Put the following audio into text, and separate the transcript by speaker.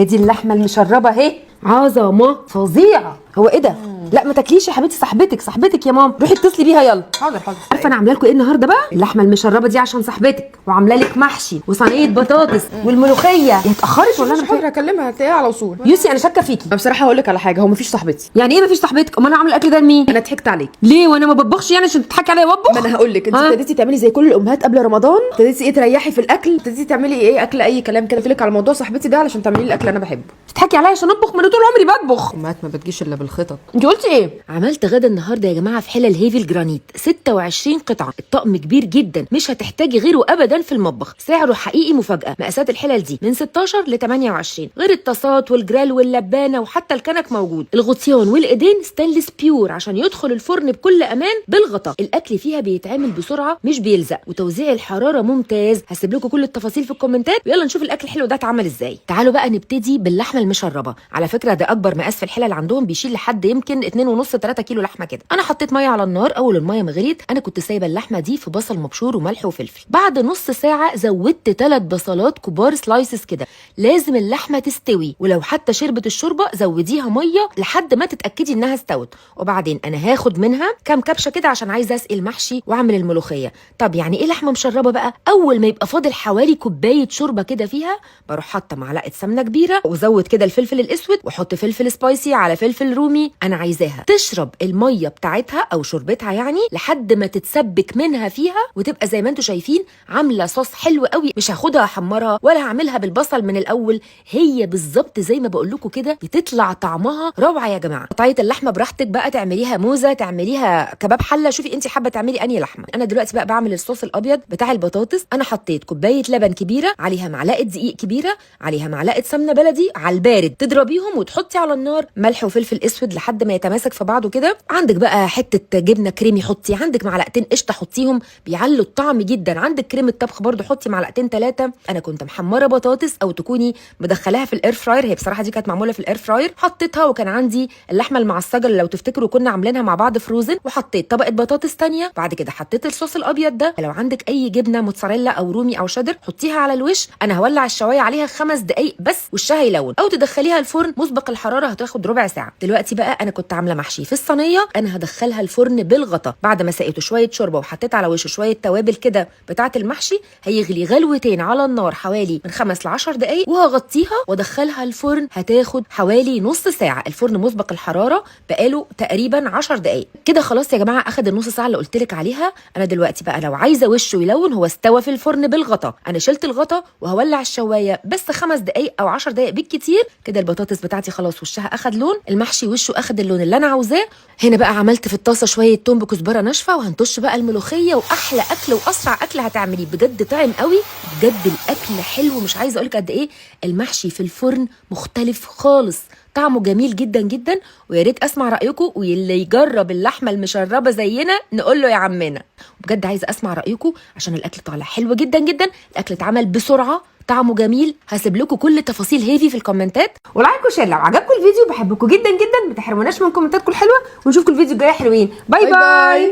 Speaker 1: دي اللحمة المشربه اهي، عظمه فظيعة. هو ايه ده؟ لا ما تاكليش يا حبيبتي، صاحبتك صاحبتك يا ماما، روحي اتصلي بيها يلا.
Speaker 2: حاضر حاضر.
Speaker 1: عارفه انا عامله لكم ايه النهارده بقى؟ اللحمة المشربه دي عشان صاحبتك، وعامله لك محشي وصينيه بطاطس والملوخيه. هي اتاخرت ولا انا
Speaker 2: مش حاضر، هكلمها هتلاقيها على وصول.
Speaker 1: يوسي انا شاكه فيكي.
Speaker 2: انا بصراحة هقول لك على حاجة، هو مفيش صاحبتي.
Speaker 1: يعني ايه مفيش صاحبتك؟ امال انا عامله الاكل ده لمين؟
Speaker 2: انا ضحكت عليك.
Speaker 1: ليه وانا ما بطبخش يعني عشان تضحكي عليا واطبخ؟
Speaker 2: ما انا هقول لك، انت
Speaker 1: ها؟
Speaker 2: ابتديتي تعملي زي كل الامهات قبل رمضان، ابتديتي ايه تريحي في الاكل، ابتديتي تعملي ايه اكل اي كلام كده. قلت لك على موضوع صاحبتي ده علشان تعملي لي الاكل اللي انا بحبه.
Speaker 1: تضحكي عليا عشان اطبخ؟ ما انا طول عمري بطبخ.
Speaker 2: امهات ما بتجيش الا بالخطط. انت قلتي ايه؟
Speaker 1: عملت غدا النهارده يا جماعة في حلل هيفي الجرانيت 26 قطعه، الطقم كبير جدا مش هتحتاجي غيره ابدا في المطبخ، سعره حقيقي مفاجاة. مقاسات الحلل دي من 16 ل 28، غير الطاسات والجرال واللبانه وحتى الكنك موجود. الغطيان والايدين stainless pure عشان يدخل الفرن بكل امان بالغطا. الاكل فيها بيتعمل بسرعة مش بيلزق، وتوزيع الحرارة ممتاز. هسيب لكم كل التفاصيل في الكومنتات، ويلا نشوف الاكل الحلو ده اتعمل ازاي. تعالوا بقى نبتدي باللحمه المشربه. على فكرة ده اكبر مقاس في الحلل عندهم، بيشيل لحد يمكن 2.5 3 كيلو لحمه كده. انا حطيت مية على النار، اول المية ما غليت انا كنت سايبه اللحمة دي في بصل مبشور وملح وفلفل. بعد نص ساعة زودت 3 بصلات كبار slices كده. لازم اللحمة تستوي، ولو حتى شربت الشوربة زوديها مية لحد ما تتاكدي انها استوت. وبعدين انا هاخد منها كام كبشة كده عشان عايزه اسقي المحشي واعمل الملوخية. طب يعني ايه لحمه مشربه بقى؟ اول ما يبقى فاضل حوالي كوباية شوربة كده فيها، بروح حاطه معلقه سمنه كبيرة وازود كده الفلفل الاسود واحط فلفل spicy على فلفل رومي. انا عايزاها تشرب المية بتاعتها او شوربتها يعني لحد ما تتسبك منها فيها، وتبقى زي ما انتم شايفين عامله صوص حلو قوي. مش هاخدها احمرها ولا هعملها بالبصل من الاول، هي بالظبط زي ما بقول لكم كده بتطلع طعمها روعه يا جماعة. قطعية اللحمة براحتك بقى، تعمليها موزة، تعمليها كباب حله، شوفي انت حابة تعملي انهي لحمه. انا دلوقتي بقى بعمل الصوص الابيض بتاع البطاطس. انا حطيت كوباية لبن كبيرة، عليها معلقه دقيق كبيرة، عليها معلقه سمنه بلدي على البارد، تضربيهم وتحطي على النار ملح وفلفل اسود لحد ما يتماسك في بعضه كده. عندك بقى حتة جبنه كريمي حطي، عندك معلقتين قشطه حطيهم بيعلوا الطعم جدا، عندك كريمة طبخ برده حطي معلقتين 3. انا كنت محمرة بطاطس او تكوني مدخلاها في ال air fryer، هي بصراحة دي كانت معمولة في ال air fryer، حطيتها. وكان عندي اللحمة المعصجه اللي لو تفتكروا كنا عاملينها مع بعض frozen، وحطيت طبقه بطاطس تانية. بعد كده حطيت الصوص الابيض ده. لو عندك اي جبنه موتزاريلا او رومي او شيدر حطيها على الوش. انا هولع الشوايه عليها 5 دقائق بس وشها يلون، او تدخليها الفرن مسبق الحرارة هتاخد ربع ساعة. دلوقتي بقى انا كنت عامله محشي في الصينية، انا هدخلها الفرن بالغطا بعد ما سقيته شوية شوربة وحطيت على وشه شوية توابل كده بتاعه المحشي. هيغلي غلوتين على النار حوالي من 5 ل 10 دقائق، وهغطيها وادخلها الفرن. هتاخد حوالي نص ساعة. الفرن مسبق الحرارة بقاله تقريبا 10 دقائق كده. خلاص يا جماعة اخد النص ساعة اللي قلت لك عليها. انا دلوقتي بقى لو عايزه وشه يلون، هو استوى في الفرن بالغطا، انا شلت الغطا وهولع الشوايه بس 5 دقائق او 10 دقائق بالكتير كده. البطاطس بتاعتي خلاص وشها اخد لون، المحشي وشه اخد اللون اللي انا عاوزاه. هنا بقى عملت في الطاسه شوية توم بكزبره ناشفة، وهنطش بقى الملوخية. واحلى اكل واسرع اكل هتعمليه بجد، طعم قوي بجد، الاكل حلو مش عايزه اقولك قد ايه. المحشي في الفرن مختلف خالص، طعمه جميل جدا جدا. ويا ريت اسمع رايكم، واللي يجرب اللحمة المشربه زينا نقول له يا عمنا. بجد عايزه اسمع رايكم عشان الاكل طالع حلو جدا جدا، الاكل اتعمل بسرعة، طعمه جميل. هسيب لكم كل تفاصيل هيفي في الكومنتات. و like و share لو عجبكم الفيديو. بحبكم جدا جدا، ما تحرموناش من كومنتاتكم الحلوة، ونشوفكم الفيديو الجاي حلوين. bye
Speaker 2: bye
Speaker 1: bye,
Speaker 2: bye.